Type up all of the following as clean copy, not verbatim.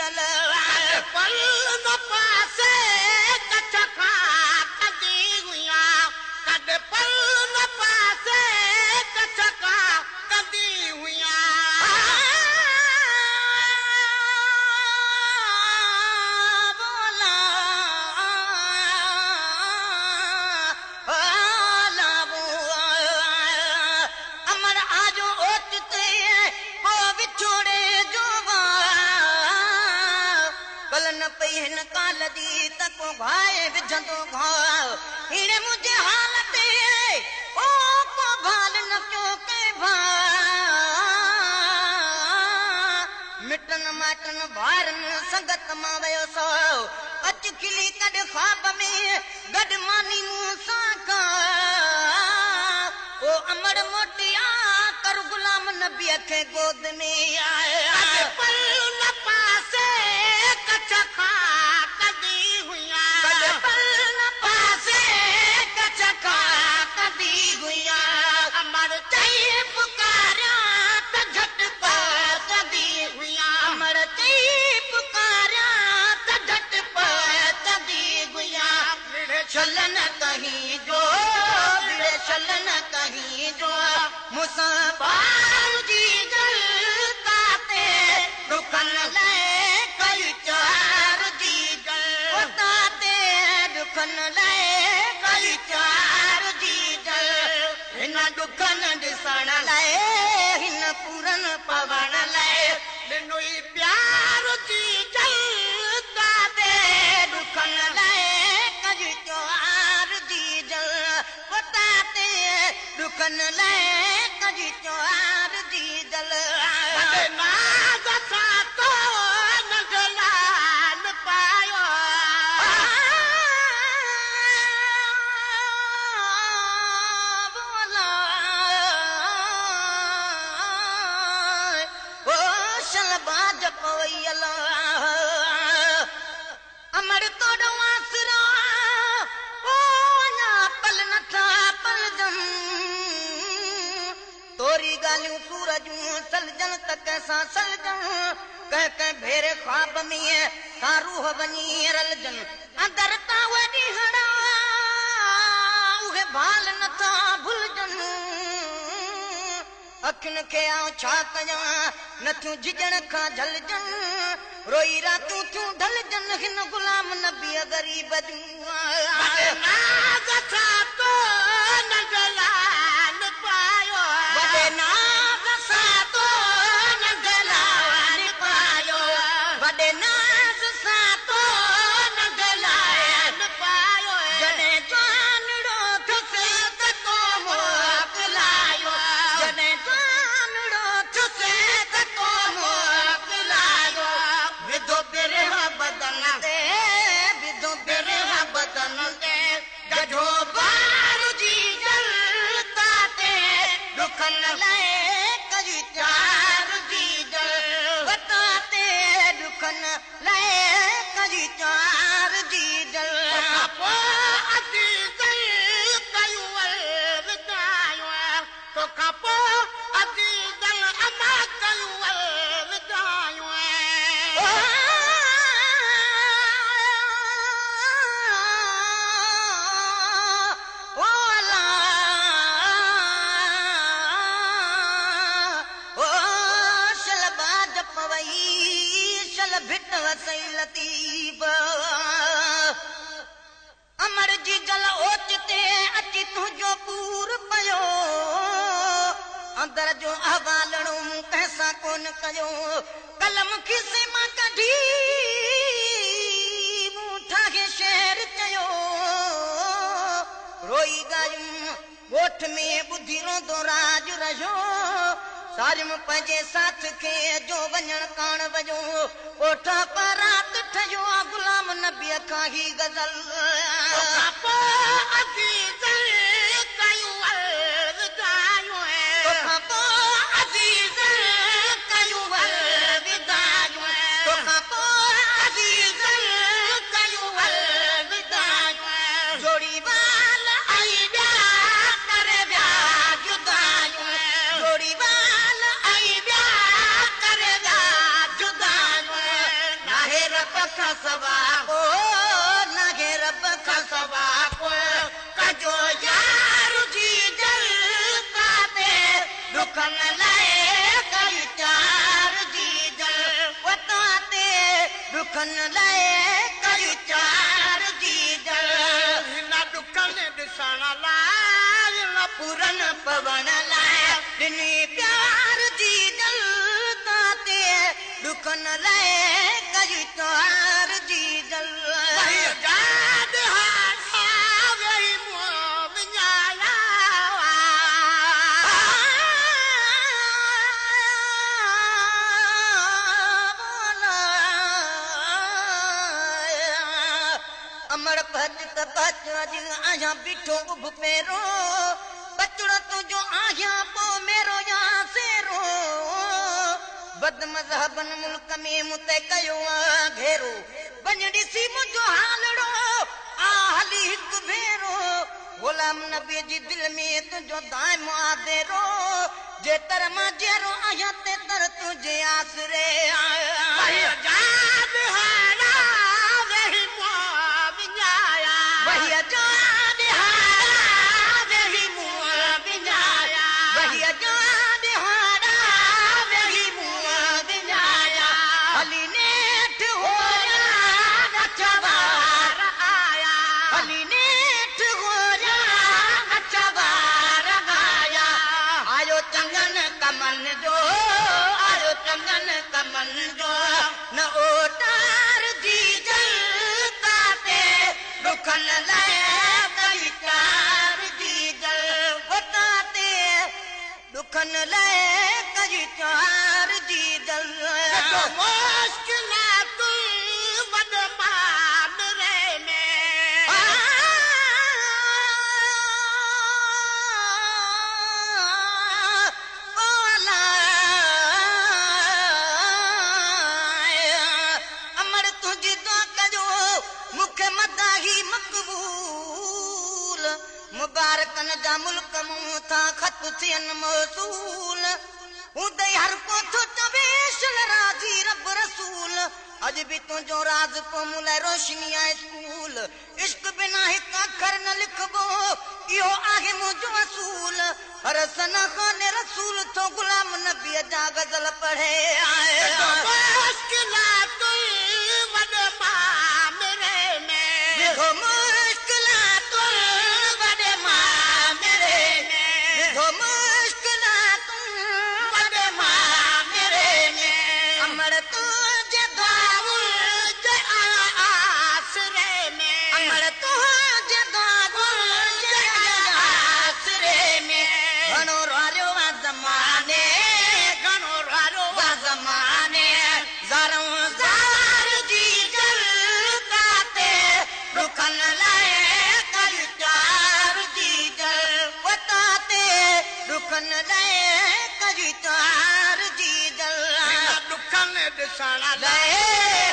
جل. पल न पासे कछ खां कंदी हुआ, कॾहिं पल न पासे कछ खां कंदी हुआ। अमर आजो ओचिते को विछोड़े जो कल न पई हिन काल जी त को घाए विझंदो घाव। हिणे मुंहिंजे हाल ते ओ को भाल न पियो कंहिं भाउ। मिटनि माइटनि भाइरनि संगत मां वियो सो। अच खिली कॾहिं ख़्वाब में गॾु मानी मूं सां खा। ओ अमर मोटिया कर गुलाम नबीअ खे गोद में आया। पल न पासे कछ खां कंदी हुआ, पल न पासे कछ खां कंदी हुआ। अमर चई पुकारिया त झटि कंदी हुआ, अमर चई पुकारिया त झटि कंदी हुआ। छल न कहीं जो, छल न कहीं जो, मूंसां बार जी जल ताते ॾुखनि लाइ कई चार जी जल ताते ॾुखनि लाइ कई चार जी जल। हिन ॾुखनि ॾिसण लाइ, हिन पूरन पवण लाइ ॾिनो ई प्यार जी जल ताते ॾुखनि लाइ कई चार जी जल ताते ॾुखनि लाइ कई चार जी जल। वॾे नाज़ सां तो नंदलाल पायो। बोला ओ शलबाज पवई अल्लाह। अमर तोड़ो आसरा ओ अञा पल नथा पलजनि। तोरी ॻाल्हियूं सूर जूं सलजनि त कंहिंसां सलजनि। कंहिं कंहिं भेरे ख़्वाब में का रूह वञी रलजनि। अंदरि तां उहे ॾींहं उहे भाल नथा भुलिजनि। अखियुनि खे आउं छा कयां नथियूं झिजण खां झलजनि। रोई रातियूं थियूं ढलजनि हिन गुलाम नबीअ ग़रीब जूं। वॾे नाज़ सां तो नंदलाल पायो, वॾे नाज़ सां तो नंदलाल पायो, वॾे नाज़ सां तो नंदलाल पायो। जॾहिं जवानड़ो थियुसि त तो मोकिलायो, जॾहिं जवानड़ो थियुसि त तो मोकिलायो। विधो बिरह बदन ते, विधो बिरह बदन ते गजो बार जी जल ताते ॾुखनि लाइ कई चार जी जल ताते ॾुखनि लाइ कई चार जी जल। पोइ अज़ीज़ कयूं विदायूं, तोखां पोइ अज़ीज़ अमा कयूं विदायूं। ओ अला ओ शलबाज पवई शल भिट वसई लतीफ़। अमर जी जल ओचिते अची तुंहिंजो पूर पियो। अंदरि जो अहवालणो मूं कंहिंसां कोन कयो। कलम खिसे मां कढी मूं ठाहे शेर चयो। रोई ॻाल्हियूं ॻोठ में ॿुधी रोंदो राज रहियो। सारियुमि पंहिंजे साथ खे जो वञण काण वयो। ॻोठ परात ठहियो गुलाम नबीअ खां ही ग़ज़ल। तोखां पोइ अज़ीज़ कयूं विदायूं, तोखां पोइ अज़ीज़ कयूं विदायूं, तोखां पोइ अज़ीज़ कयूं विदायूं। जोड़ी वाल आई ॿिया करे विया जुदायूं, जोड़ी वाल आई ॿिया करे विया जुदायूं। کان سوا ڪو ناهي رب کان سوا ڪو ڪجو يار جيجل تاتي ڏکن لاءِ ڪئي چار جيجل تاتي ڏکن لاءِ ڪئي چار جيجل هن ڏکن ڏسڻ لاءِ نه پورن پوڻ لاءِ ڏني پيار جيجل تاتي ڏکن لاءِ ڪئي چار جيجل ويهي مون وڃايا. امڙ پهچ ته پهچ اڄ آهيان بيٺو اڀ پيرو بچڙو تنهنجو آهيان پوءِ ميرو يا سيرو بد مذهبن ملڪ ۾ مون تي ڪيو آهي گهيرو وڃ ڏسي منهنجو حالڙو آ هلي هڪ ڀيرو غلام نبي جي دل ۾ تنهنجو دائم آ ديرو جيتر مان جيئرو آهيان تيتر تنهنجي آسري وهي جا ڏهاڙا ويهي مون وڃايا. وهي جا ڏهاڙا ويهي مون وڃايا. وهي جا ڏهاڙا ويهي مون وڃايا. هلي نيٺ هوريا نچ وار آيا. هلي نيٺ هوريا نچ وار آيا. آيو چڱن ڪمن جو آيو چڱن ڪمن جو نه اوٽار جيجل تاتي ڏکن لاءِ ڪئي چار جيجل تاتي ڏکن لاءِ ڪئي چار جيجل. ڏاڍو مشڪلات وڏي مامري ۾. امڙ تنهنجي دعا ڪجو مون کي مداحي مقبول مبارڪن جا ملڪ مون ٿا خط ٿين موصول هوندئي هر ڪو ٿو چوي شل راضي رب رسول اڄ به تنهنجو راز پوءِ مون لاءِ روشني آهي اسڪول عشق بنا هڪ اکر نه لکبو اهو آهي منهنجو اصول هر سنا خان رسول ٿو غلام نبيءَ جا غزل پڙهي. ڏاڍو مشڪلات وڏي مامري ۾. وڌو مشڪلات وڏي مامري ۾. وڌو مشڪلات وڏي مامري ۾. امڙ تنهنجي دعائن جي آسري ۾. امڙ تنهنجي دعائن جي آسري ۾. گهڻو روئاريو آ زماني گهڻو روئاريو آ زماني زارون زار جيجل تاتي ڏکن لاءِ ڪئي چار جيجل تاتي ڏکن لاءِ ڪئي چار جيجل. هن ڏکن ڏسڻ لاءِ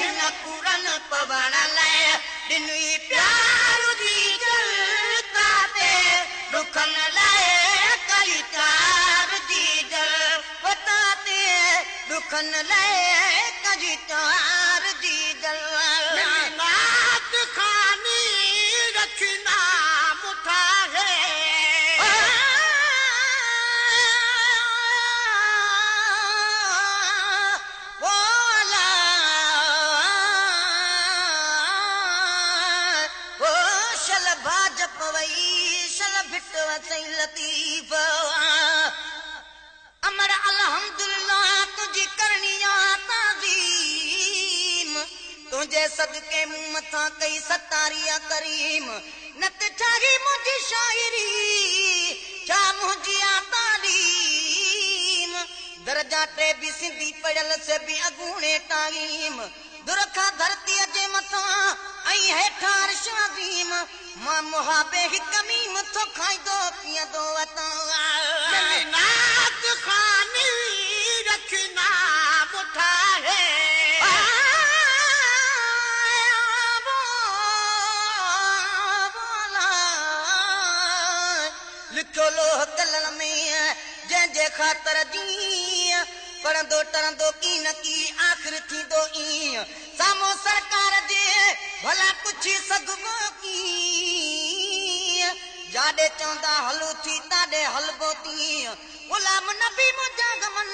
هن پورن پوڻ لاءِ ڏني پيار جيجل تاتي ڏکن لاءِ ڪئي چار جيجل تاتي ڏکن لاءِ ڪئي چار جيجل. نعت خواني رکي نام ٺاهي. شل ڀاج پوئي شل ڀٽ وسئي لطيف امر الحمدلله تنهنجي ڪرڻي آ تعظيم تنهنجي صدقي مون مٿان ڪئي ستاري آ ڪريم نه ته ٺاهي منهنجي شاعري ڇا منهنجي آ تعليم درجا ٽي به سنڌي پڙهيل سي به اڳوڻي ٽائيم در کان ڌرتيءَ جي مٿان ۽ هيٺان عرش عظيم مان مهابي هڪ ميم ٿو کائيندو پيئندو وتان. نعت خواني رکي نام ٺاهي. لکيو لوهه قلم ۾ جنهن جي خاطر جيئن پڙهندو ٽرندو ڪي نه ڪي آخر ٿيندو ائين سامهون سرڪار. پڇي سگهبو ڪيئن جاڏي چوندا هلو ٿي تاڏي هلبو تيئن غلام نبي منهنجا غمن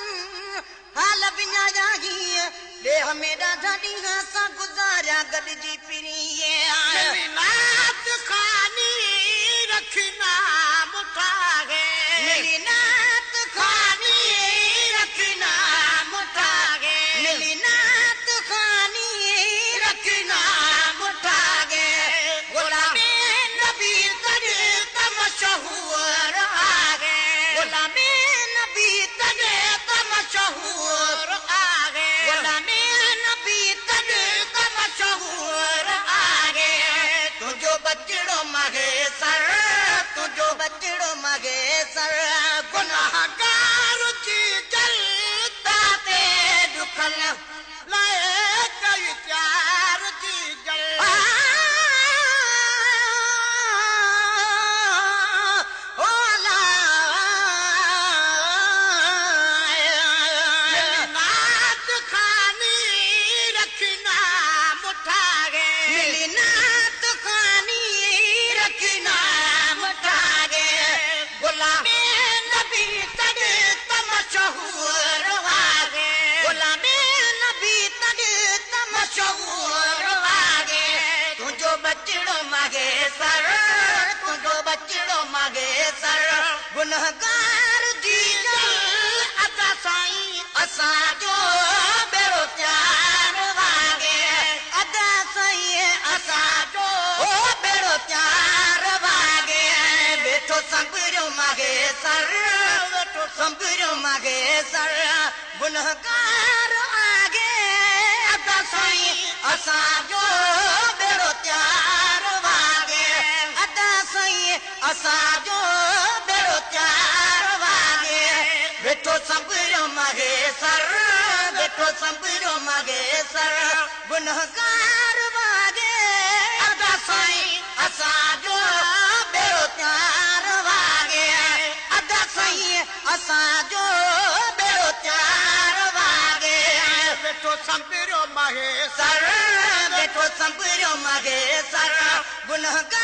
حال وڃايا هيئن ڏيهه ۾ ڏاڍا ڏينهن اسان گذاريا گڏجي پرينءَ. نعت خواني رکنا مٺاهي. ملي نعت خواني رکنا مٺاهي. ملي نعت خواني رکنا مٺاهي. غلام نبي تڏهن ته مشهور آهي. غلام نبي تڏهن ته مشهور آهي. غلام نبي تڏهن ته مشهور آهي. تنهنجو بچڙو مهيسر، تنهنجو بچڙو مهيسر. گناهگار جي جلتا تي ڏکن لاءِ ڪئي پيار جي جل. ملي نعت خواني رکنا مٺاهي. ملي نعت خواني رکنا مٺاهي. غلام نبي تڏهن ته مشهور آهي. غلام نبي تڏهن ته مشهور آهي. تنهنجو بچڙو مهيسر، تنهنجو بچڙو مهيسر. گنهگار جي جل ادا سائين اسان جو ٻيڙو تيار واڳي. ادا سائين اسان جو ٻيڙو تيار واڳي. ويٺو سنڀريو مهيسر، ويٺو سنڀريو مهيسر. گنهگار آگي ادا سائين اسان جو ٻيڙو تيار واڳي. ادا سائين اسان جو ٻيڙو تيار واڳي. ويٺو سنڀريو مهيسر، ويٺو سنڀريو مهيسر. گنهگار واڳي. ادا سائين اسان جو ٻيڙو تيار واڳي. ادا سائين اسان جو ٻيڙو تيار واڳي. ويٺو سنڀريو مهيسر، ويٺو سنڀريو مهيسر. گنهگار